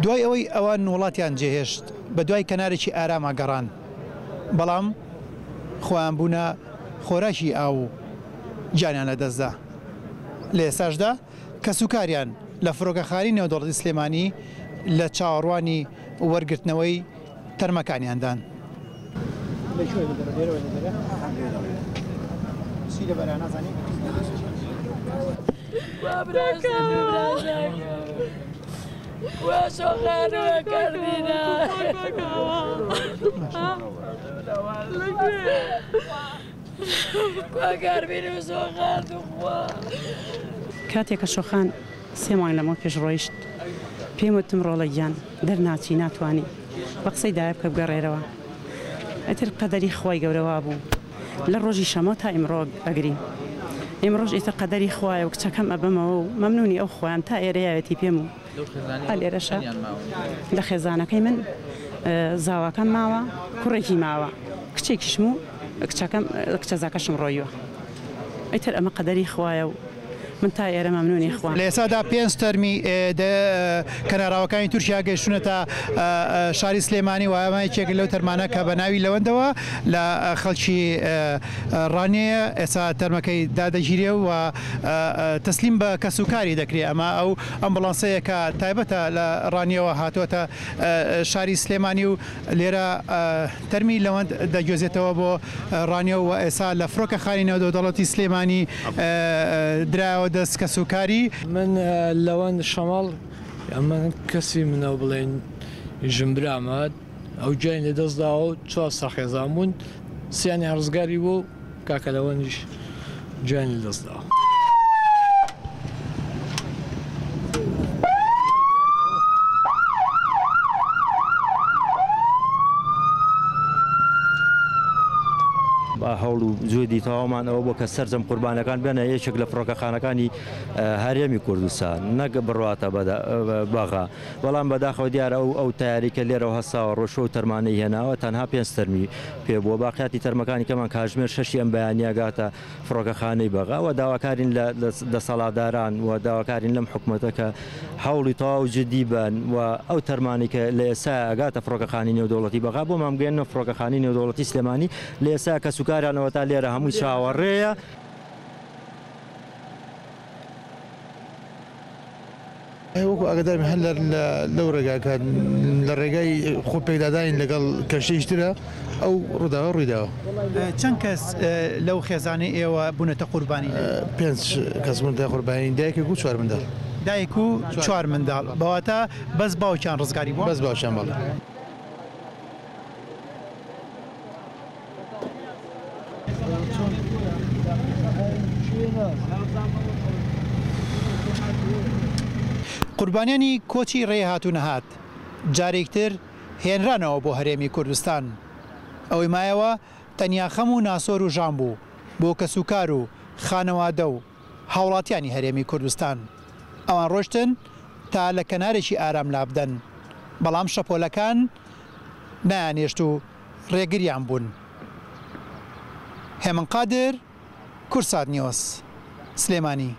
دوای ئەوەی ئەوان وڵاتیان جێهێشت بە دوای کەنارێکی ئاراما گەڕان، بەڵام خۆیان بوونە خۆراکی ئاو و گیانیان لەدەستدا. لە ئێستاشدا کەسوکاریان لە فرۆکەخانەی نێودەوڵەتی سلێمانی لە چاوەڕوانی وەرگرتنەوەی تەرمەکانیاندان. کاتێ کە شۆخان سێ مانگ لەمەو پێش ڕۆیشت پێم وتم ڕۆڵە گیان دەرناچی ناتوانی بە قسەی دایە بکە بگەڕێرەوە ئیتر قەدەری خوای گەورە وابوو لە ڕۆژی شەمۆ تا ئیمڕۆ ئەگریم ئیمڕۆش ئیتر قەدەری خوایە و کچەکەم ئەبەمەوە و مەمنونی ئەو خوایەم تا ئێرە یاوێتی پێم و ئا لێرەشە لە خێزانەکەی من زاواکەم ماوە کوڕێکی ماوە کچێکیشم و کچەکەم کچەزاکەشم ڕۆیوە ئیتر ئەمە قەدەری خوایە و من تا ئێرە مەمنونی خوام. لە ئێستادا پێنج تەرمی کەناراوەکانی تورکیا گەیشتوونەتە شاری سلێمانی و ئەمە یەکێک لەو تەرمانە کە بە ناوی لەوەندەوە لە خەڵکی ڕانیەیە ئێستا تەرمەکەی دادەگیرێ و تەسلیم بە کەسوکاری دەکرێ ئەمە ئەو ئەمبوڵانسەیە کە تایبەتە لە ڕانیەوە هاتووەتە شاری سلێمانی و لێرە تەرمی لەوەند دەگوێزێتەوە بۆ ڕانیە و ئێستا لە فرۆکەخانی نێودەوڵەتی سلێمانی درایەوە دەست کەسوکاری. من لەوەند شەماڵ ئەمە کەسی منە بڵێن ژن برامە ئەو گیانی لەدەست داوە و چوار سا خێزان بوون سیانیان ڕزگاری بوو و کاکە لەوەندیش گیانی لەدەست داوە. هەوڵ و جهدی تەواومان ئەوە بووە کە سەرجەم قوربانەکان بێنە یەکێک لە فڕۆکەخانەکانی هەرێمی کوردستان نەک بڕواتە بەغا بەڵام بەداخەوە دیارە ئەو ئەو تەیارەی کە لێرەوە هەستاوە ڕۆشتووە و تەرمانەی هێناوە تەنها پێنج تەرمی پێ بووە باقیاتی تەرمەکانی کەمان کاتژمێر شەشی ئەم بەیانییە گاتە فڕۆکەخانەی بەغا و داواکارین لە دەسەڵاتداران و داواکارین لەم حکومەتە کە هەوڵی تەواو جدی بەن و ئەو تەرمانەی کە لە ئێستا ئەگاتە فڕۆکەخانەی نێودەوڵەتی بەغا بۆمان بگەیەننە فڕۆکەخانەی نێودەوڵەتی سلێمانی لە ئێستا کەسوکاریان ئەوەتا لێرە هەمووی چاوەڕێیە. وەکو ئاگادارم هەر لەو ڕێگا کە لە ڕێگای خۆ پێکدادانی لەگەڵ کەشتیش ترە ئەو ڕووداوە ڕوویداوە. چەند کەس لەو خێزانەی ئێوە بوونەتە قوربانی؟ پێنج کەس بوونەتە قوربانی، دایکێک و چوار منداڵ. دایک و چوار منداڵ، بەواتە بەس باوکیان ڕزگاری بووە؟ بەس باوکیان بەڵێ. قوربانیانی کۆچی ڕێ هات و نەهات جارێکتر هێنرانەوە بۆ هەرێمی کوردستان. ئەوەی مایەوە تەنیا خەم و ناسۆر و ژان بوو بۆ کەسوکار و خانەوادە و هاوڵاتیانی هەرێمی کوردستان. ئەوان ڕۆشتن تا لە کەنارێکی ئارام لابدەن، بەڵام شەپۆلەکان نایانهێشت و ڕێگریان بوون. هێمن قادر، کوردسات نیوز، سلێمانی.